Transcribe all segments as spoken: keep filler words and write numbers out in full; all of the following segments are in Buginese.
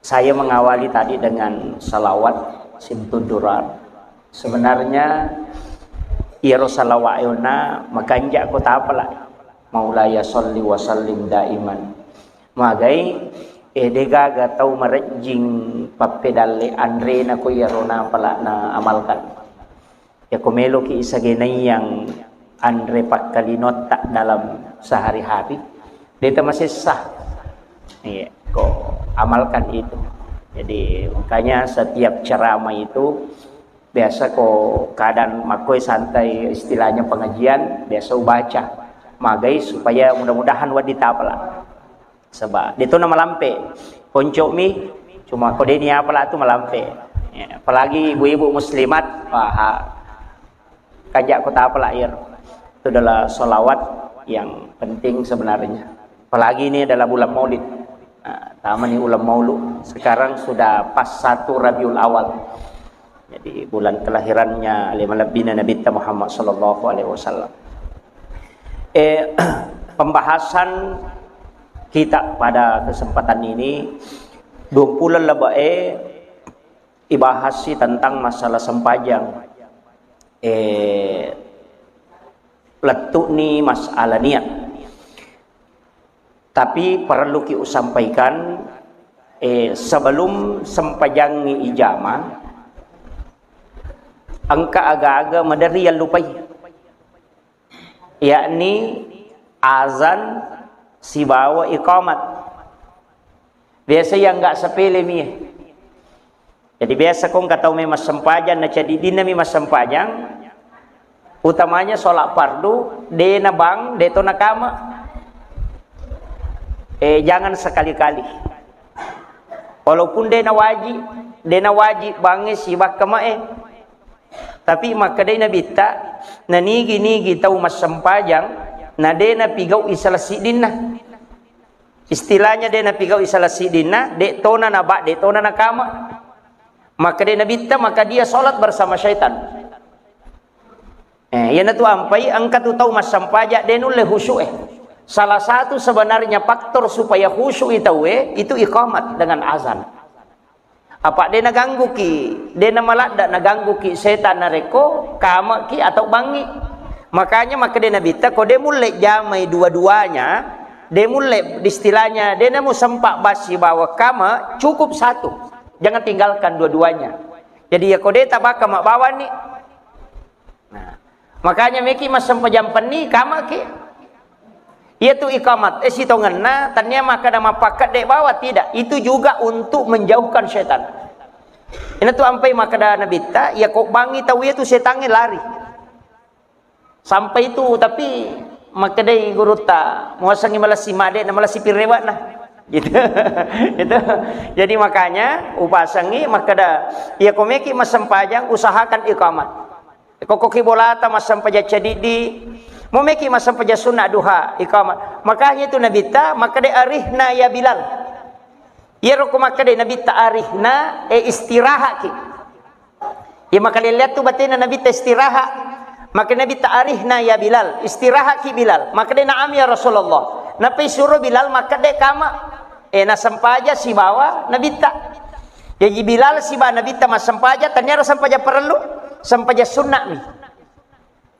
Saya mengawali tadi dengan salawat simtudurar. Sebenarnya iyaro salawat yona makanja ko tapala. Maulaya salli wa sallim daiman. Magai, eh, degaga tau marejjing pappedalle anrena ko iyaro napala na amalkan. Yako meloki isagenai yang anre pakkalinotta dalam sehari-hari, deta masessa. Iya, ko amalkan itu. Jadi, makanya setiap ceramah itu biasa ko kadang makoi santai, istilahnya pengajian, biasa ubaca. Magai supaya mudah-mudahan wadi tapala. Saba, de to na malampe. Koncomi, cuma ko de ni apala tu malampe. Ya, apalagi ibu-ibu muslimat, wah, kajak ko tapala ir. Itu adalah salawat yang penting sebenarnya. Apalagi ini adalah bulan Maulid. Nah, tamani bulan Maulud. Sekarang sudah pas satu Rabiul Awal. Jadi, bulan kelahirannya lima lebbina Nabi Muhammad sallallahu alaihi wasallam. Eh, pembahasan kita pada kesempatan ini, dua puluh lebih, eh, ibahas sih tentang masalah sempajang. Eh, lettu ni masalah niat. Tapi perluki usampaikan, eh, sebelum sempajangngi ijama, engka aga-aga maderri yallupai, yakni azan sibawa iqamat. Biasa yang nggak sepele mi. Jadi biasa ko engka tau memang sempajang, na cadiddinna mi massempajang, utamanya sholat fardu, de na bang, de to na kama. Eh, jangan sekali-kali. Walaupun de na wajib, de na wajib bangnge sibawa kamae. Tapi makkedai Nabitta, na nigi-nigi tau massempajang, na de na pigau isala siddinna. Istilahnya de na pigau isala siddinna, de tona na ba, de tona na kama. Maka de Nabitta, maka dia sholat bersama syaitan. Eh, iyanatu ampai engka tu tau massampaja de nulle khusyuk eh. Salah satu sebenarnya faktor supaya khusyuk i tau e, itu iqamat dengan azan. Apa de nagangguki, de namaladda nagangguki setan narekko kamaki atau bangi. Makanya maka de Nabitta, ko de mulle jamai dua-duanya, de mulle istilahnya, de namu sempat basi bawa kama, cukup satu. Jangan tinggalkan dua-duanya. Jadi ya ko de tabaka mabawani. Nah, makanya meki massempajang penni kamaki. Iyatu iqamat, eh, sitongenna, tania makkeda mappakkedde bawa, tidak. Itu juga untuk menjauhkan setan. Inatu ampai makkeda Nabitta, iya ko bangi tau iyatu setangnge lari. Sampai itu, tapi makkedai gurutta, muasengi malessi made na malessi pirewakna. Gitu. Itu. Jadi makanya upasengi makkeda, iya ko meki massempajang, usahakan iqamat. Kokkoki bolata massempajang cadiddi, momeki massempajang sunna duha, iqamat. Makanya itu Nabitta makkeda, "Arihna ya Bilal." Iyaro ko makkeda Nabitta, "Arihna," eh, istirahaki. Ya makalelleattu batena Nabitta istirahat. Maka Nabitta, "Arihna ya Bilal, istirahaki Bilal." Makkeda, "Na'am ya Rasulullah." Napai suro Bilal makkeda kama. Eh, nasempaja sibawa Nabitta. Jaji Bilal siba Nabitta massempaja, taniaro sempaja parellu, sempaja sunnami.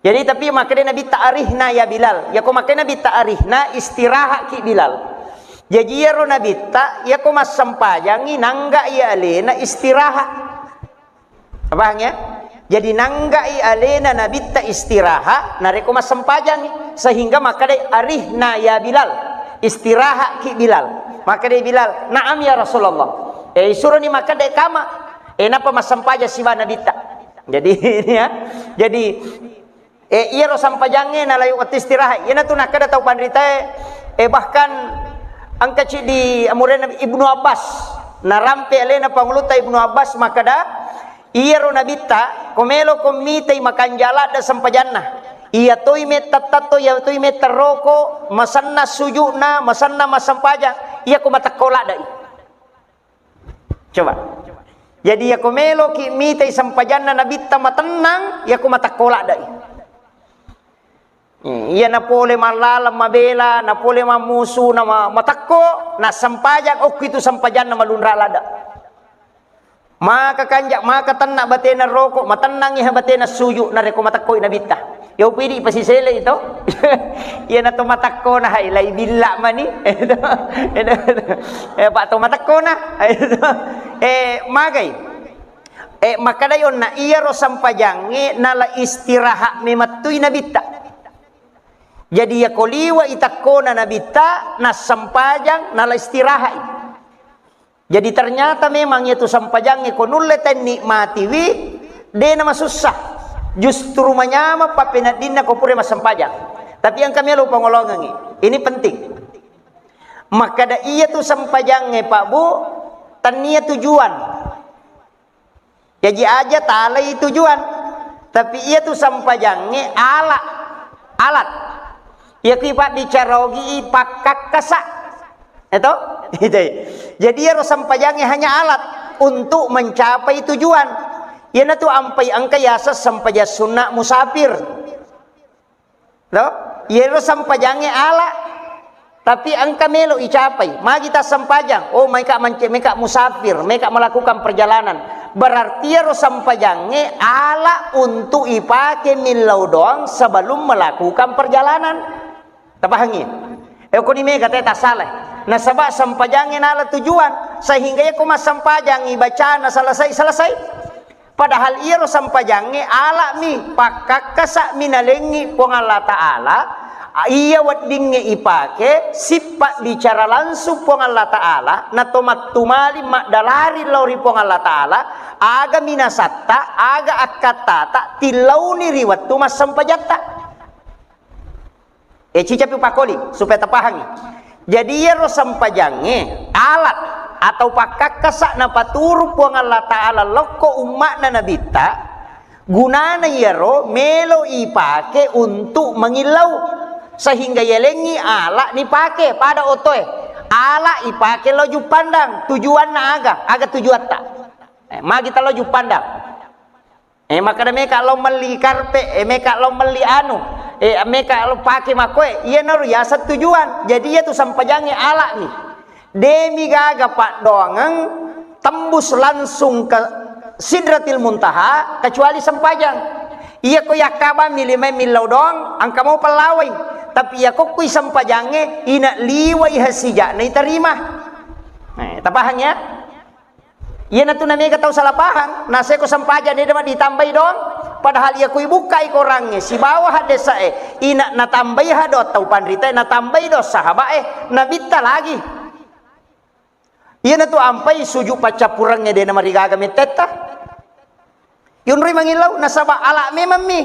Jadi tapi makkeda Nabitta, "Arihna ya Bilal." Yako makkeda Nabitta, "Arihna," istirahaki Bilal. Jaji iyaro Nabitta, yako massempajangi, nanggai alena istirahat. Pahang ya? Jadi nanggai alena Nabitta istirahat, narekko massempajangi. Sehingga makkeda, "Arihna ya Bilal." Istirahaki Bilal. Makkeda Bilal, "Na'am ya Rasulullah." Eh, isuroni makkeda kama. Eh, napa massempaja siba Nabitta. Jadi, ini ya. Jadi, eh, iyaro sampajangnge nalai wettu istirahat. Iyanatu nakkeda tau panritae, eh, bahkan engka ciddi amurena Ibnu Abbas. Narampe alena Pangulutta Ibnu Abbas makkeda, iyaro Nabitta, ko melo ko mitai makanja ladde sempajanna. Iya toi metta tatto, iya toi metta roko, masenna sujukna, masenna massempajang, iya ko matekko ladde. Coba. Jadi, yako meloki mitai sempajanna Nabitta matennang, yako matekko ladde. Hmm, iya napole mallaleng mabela, napole mammusu, na ma-, matekko, na sempajang, okki tu sempajanna malunra ladde. Maka kanja, maka tenna batena roko, matennangi ha batena suju, narekko matekkoi nabitta. Yo pidi pasisele itu. Iyana to matekkona hai lai billa mani. Eh, Pak to matekkona. Eh, magai. Eh, makkada yonna iyaro sempajangnge nala istirahat memettui nabitta. Jadi yako liwa itekkona nabitta, nassempajang, nala istirahat. Jadi ternyata memang iyatu sempajangnge ko nulle tennikmatiwi, de namasussa. Justru manyameng pappeneddinna ko pura massempajang. Tapi engka melo pangolongengngi. Ini penting. Makkada iyatu sempajangnge, Pak Bu, tennia tujuan. Jaji aja talai tujuan. Tapi iyatu sempajangnge ala, alat. Iyaku ipabbicara ogi i pakkakkasa. Eto? Jadi iyaro sempajangnge hanya alat untuk mencapai tujuan. Iyanatu ampai engka yaseng sempajang sunna musafir. To? Iyaro sempajangnge ala, tapi engka melo icapai. Magi tassempajang? Oh, meka mance-, meka musafir, meka melakukan perjalanan. Berarti iyaro sempajangnge ala untuk ipake millau doang sebelum melakukan perjalanan. Tapahangi? Eh, koni mega te tassalai. Nasaba sempajangnge nala tujuan, sehingga iyako massempajang ibacana selesai-selesai. Padahal iyaro sempajangnge ala'mi, pakkakkasa'mi nalengngi Puang Allah Ta'ala, iya weddingnge ipake, sippa bicara langsung Puang Allah Ta'ala, nato mattumali maddalari lao ri Puang Allah Ta'ala, aga minasatta, aga akkattata, tillauni ri wettu massempajatta. Eh, cicapi pakoli, supaya tapahangi. Jadi, iyaro sempajangnge alat atau pakkakkasa napaturu Puang Allah Ta'ala lokko umma'na Nabitta, gunana iyaro melo ipake untuk mangillau, sehingga yalengngi ala nipake pada otoe. Ala ipake lo juppandang, tujuanna aga? Aga tujuatta? Eh, magi talo juppandang. Eh, makkeda meka lao melli karpe, eh, meka lao melli anu, eh, meka lao pake makkoe, iyanaro yaseng tujuan. Jadi, iyatu sempajangnge ala'ni. Demi gaga paddoangeng tembus langsung ke Sidratil Muntaha, kecuali sempajang. Iyako yakkabammi limae millau doang, engka mau pellawai. Tapi iyako kui sempajangnge, ina liwai hasija'na iterima. Eh, tapahang ya? Iyanatu namega tau salah pahang, naseko sempajang de ditambai doang, padahal iya kui bukkai korangnge sibawa haddesae, ina natambai ha doang tau panritae, natambai doang sahabae, nabitta lagi. Iyanatu ampai suju paccappurengnge de namarigaga mettetta. Yonroi mangillau, nasaba ala memammi.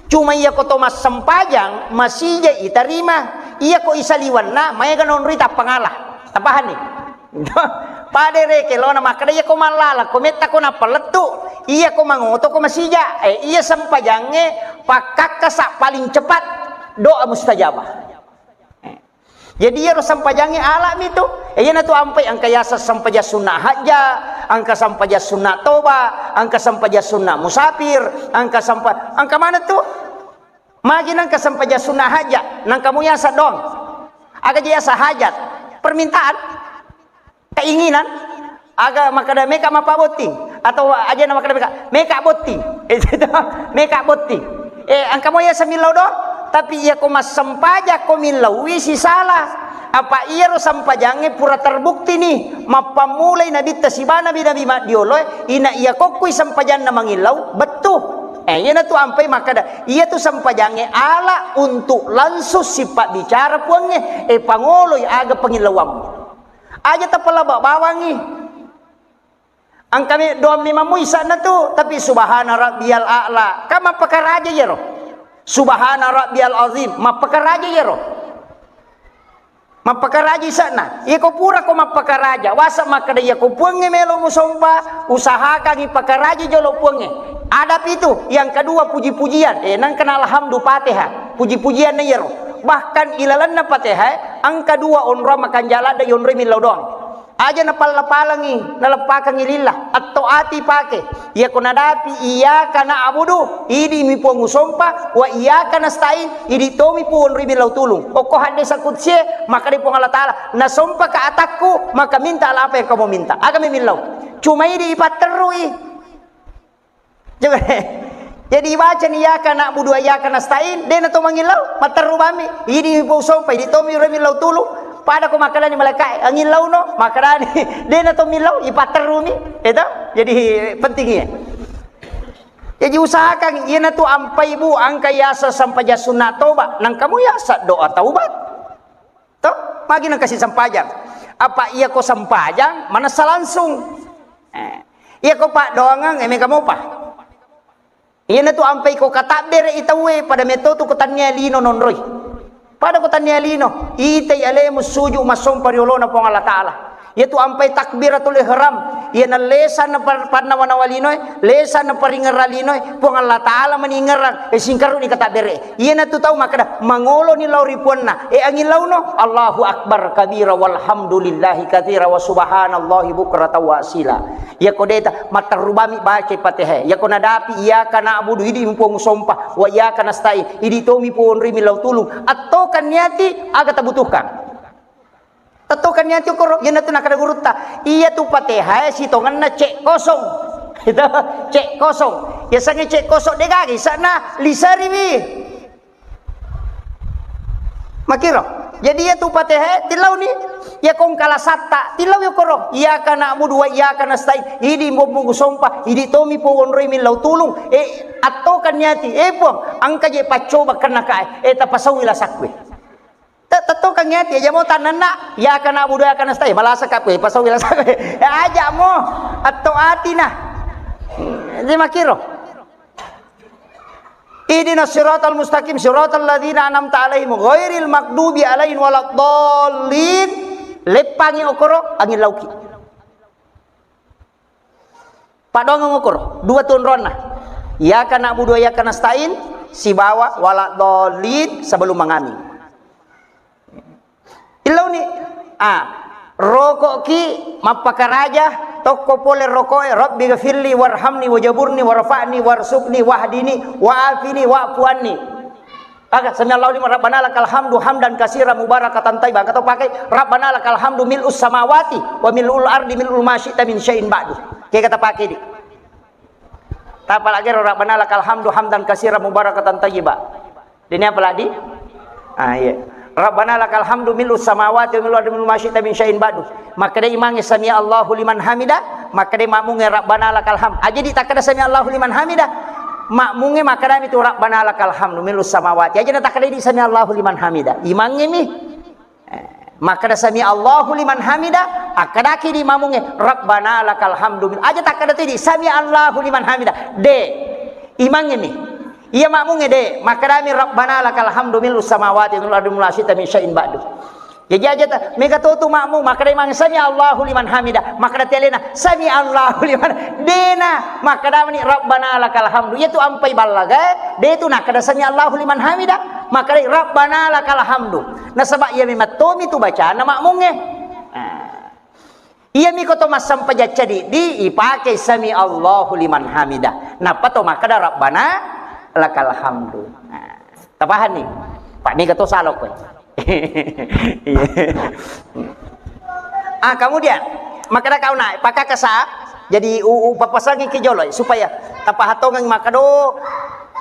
Cuma iyako to massempajang, masija itarima. Iyako isaliwanna, maega nonroi tappangala. Tapahanni? Pada reke lona makkeda, iyako mallala, ko metta ko nappa lettu, iyako mangoto ko masija. Eh, iya sempajangnge pakkakkasa paling cepat doa mustajabah. Eh. Jadi iyaro sempajangnge ala'mi tu. Eh, iyanatu ampai engka yaseng sempajang sunna hajja, engka sempajang sunna toba, engka sempajang sunna musafir, engka sempa-, engka mana tu? Magi nengka sempajang sunna hajja, nengka mu yaseng doang. Aga je yaseng hajat? Permintaan? Keinginan? Aga makkeda meka mappabotting? Atau aja na makkeda meka, meka botting? Meka botting. Eh, engka mo yaseng millau doang. Tapi iyako massempajang ko millaui sisala. Apa iyaro sempajangnge pura terbukti ni, mappammulai nabitta siba nabi-nabi maddioloe, ina iyako kui sempajanna mangillau, bettu. Eh, iyanatu ampai makkeda, iyatu sempajangnge ala untuk langsung sipabbicara Puangnge, eh, pangoloi aga pangillauammu. Aja tapalaba bawangngi. Engka me-, doang memang muisa'na tu, tapi subhana rabbiyal a'la. Kan mappakaraja iyaro. Subhana rabbiyal azim, mappakaraja iyaro. Mappakaraja isa'na. Iyako pura ko mappakaraja, wasa makkeda iyako Puangnge melo musompa, usahakangi pakaraja jolo Puangnge. Adap itu, yang kedua puji-pujian. Eh, nangkana alhamdu Fatihah. Puji-pujianna iyaro. Bahkan ilalenna Fatihah, engka dua onrong makanjala ada yonroi millau doang. Aja napalla-palangi, naleppakangi lillah, atto ati pake. Iyako nadapi iyyaka na'budu, idi mi Puang usompa, wa iyyaka nasta'in, idi tomi Puang onroi millau tulung. Okko haddesa kudsie, makkeda Puang Allah Ta'ala, nasompaka atakku, maka mintalah apa yang kamu minta. Aga mi millau. Cuma idi ipatterrui. Coba. Jadi ibaca ni iyyaka na'budu wa iyyaka nasta'in, de na to mangillau, matterru bami. Idi mi Puang usompa, idi tomi ro millau tulung. Pada ko makkedani malaikae, angillauno, makkedani, de na to millau, ipatterrumi. Itu. Jadi penting iya. Jadi usahakan, iyanatu ampai bu, angka yasa sampajang sunna toba, nang kamu yasa doa taubat. To, magi nang kasi sampajang. Apa iya ko sampajang, manessa langsung. Eh, iya ko paddoangeng, eh, mega mopa. Iyanatu ampai ko katabbere i tauwe, pada metto tu ko tannia lino nonroi. Pada ko tannia lino, itai alemu suju massompa ri olona Puang Allah Ta'ala. Iyatu ampai takbiratul ihram, iya nallesa na par-, pannawa-nawa linoe, lesa na paringerra linoe, Puang Allah Ta'ala maningerang, eh, singkaruni katabbere. Iyanatu tau makkeda, mangoloni lao ri puanna, e angillauno, Allahu Akbar kabira walhamdulillahi katsira wa subhanallahi bukratan wa asila. Iyako deta, matterru bami baca Fatihah. Iyako nadapi, iyyaka na'budu, idi mi Puang usompa, wa iyyaka nasta'in, idi tomi Puang onroi millau tulung. Attokan niati, aga tabutuhkan. Tettokan niati okoro, iyanatu nakkeda gurutta. Iyatu Fatihah e sitongenna cek kosong. Itu, cek kosong. Yasengnge cek kosong de gaga isa'na, liseriwi. Makiro. Jadi iyatu Fatihah e tillauni. Iya kongkala satta, tillau okoro. Iyyaka na'budu wa iyyaka nasta'in. Idi mi Puang usompa, idi tomi Puang onroi millau tulung. E, attokan niati. E Puang, engka je paccoba kennakae. E tapasauwi lasakkue. Te-, tettokangngi ati, aja mo tannanna, iyyaka na'budu wa iyyaka nasta'in, malasaka kowe, pasau wilasa kowe. Eh, aja mo, atto atina. Jadi makiro. Ihdinas siratal mustaqim, siratal ladzina an'amta 'alaihim, ghairil maghdubi 'alaihim waladdallin. Leppangi okoro, angin lauki. Paddoangeng okoro, dua tu onronna. Iyyaka na'budu wa iyyaka nasta'in, sibawa waladdallin sebelum mangaming. Illauni, ah, roko'ki mappakaraja, tokko pole roko'e, Rabbi ghafirli warhamni wajaburni warfa'ni warzuqni wahdini wa'afini wa'fu anni. Aga, sami Allahu liman, Rabbana lakal hamdu hamdan katsiran mubarakatan thayyiban. Engka to pakai, Rabbana lakal hamdu mil'us samawati wa mil'ul ardi mil'u ma syi'ta min syai'in ba'du. Kega tapake di. Tapalagi ro, Rabbana lakal hamdu hamdan katsiran mubarakatan thayyiban. Dini apa lagi? Ah, iya. Rabbana lakal hamdu mil'us samawati wa mil'ul ardi mil'u ma syi'ta min syai'in ba'du. Makkeda imangnge sami Allahu liman hamida, makkeda makmungnge Rabbana lakal hamd. Aja di takkeda sami Allahu liman hamida. Makmungnge makkedami tu Rabbana lakal hamdu mil'us samawati. Aja na takkeda di sami Allahu liman hamida. Imangnge mi. Eh, makkeda sami Allahu liman hamida, akkedaki di makmungnge Rabbana lakal hamdu mil-, aja takkeda tu di sami Allahu liman hamida. De. Imangnge mi. Iya makmungnge de, makkedami Rabbana lakal hamdu mil'us samawati wa mil'ul ardi mil'u ma syi'ta min syai'in ba'du. Jaji aja ta, mega to tu makmung, makkeda imang sami Allahu liman hamida, makkeda telena sami Allahu liman, dena, makkeda mani Rabbana lakal hamdu. Iya tu ampai ballaga, de tu nakkeda sami Allahu liman hamida, makkeda Rabbana lakal hamdu. Nasaba iya memang tomi tu bacana makmungnge. Nah. Iyami ko to massempajang cadiddi, ipake sami Allahu liman hamida. Nappa to makkeda Rabbana lakal hamdu. Nah, tapahanni? Pak, mega to salo kowe. Iya. Ah, kemudian makkeda kau na, pakakasa, jadi u-, u-, papasangi ki jolo supaya tapahatongeng makkeda,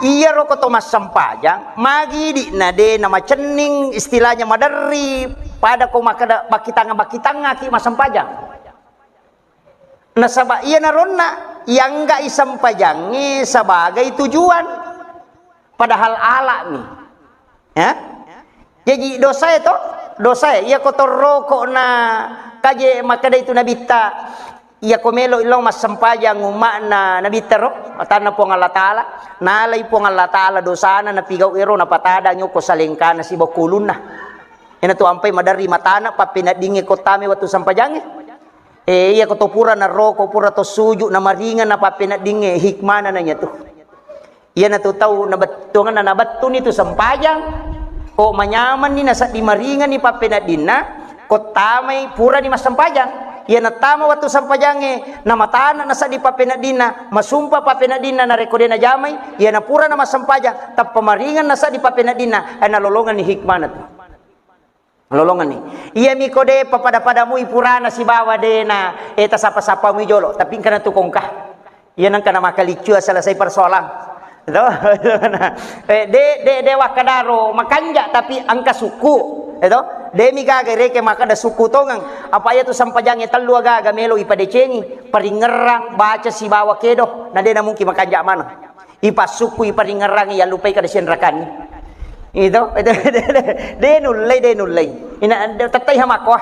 iyaro ko to massempajang, magi di na de na macenning istilahnya maderri, pada ko makkeda bakitanga-bakitanga ki massempajang. Nasaba iyanaronna iangga'i sempajangnge sebagai tujuan, padahal ala'mi. Ya? Jaji dosae to, dosae. Iya ko torroko na kaje makkeda itu nabitta, iya ko melo illau massempajang umma'na nabitta ro, matanna Puang Allah Ta'ala, nalai Puang Allah Ta'ala dosana napigau ero napatadang yoko salengkana sibawa kulunna. Ena tu ampai maderri matana pappeneddingnge ko tame wettu sempajangnge. Eh, iya ko to pura naroko, pura to suju, namaringeng, napappeneddingnge, hikmana nanya tu. Iyana tu tau nabettuanna, nabettuni tu sempajang, ko manyamanni nasedding maringenni pappeneddinna, ko tamai purani massempajang. Iya nattama wettu sempajangnge, namatana nasaddi pappeneddinna, masumpa pappeneddinna, narekko de najamai, iya napura namassempajang, tappa maringeng nasaddi pappeneddinna, eh, nalolongenni hikmana tu. Lolongenni. Iyami ko de papada-padamui purana sibawa de na, eh, tasapa-sapamui jolo, tapi engka na tu kongka. Iya nengka na makaliccu selesai persoalan. To? Eh, de, de, de wakkadaro makanja tapi engka sukku. Eh, to? De mi gaga reke makkeda sukku tongeng. Apa iya tu sempajangnge tellu agaga melo ipadecengi. Paringerrang, baca sibawa kedo. Na de na mungkin makanja maneng. Ipassukku, iparingerrangi, yallupai kada sianrakanni. Itu, itu, de nullei, de nullei. Ina, tettai hamakko.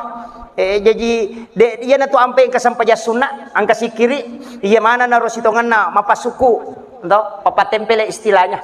Eh, jaji, de, iyana tu ampe engka sempajang sunna, engka sikkiri, iya mana naro sitongenna mapassukku. To, papatempele istilahnya.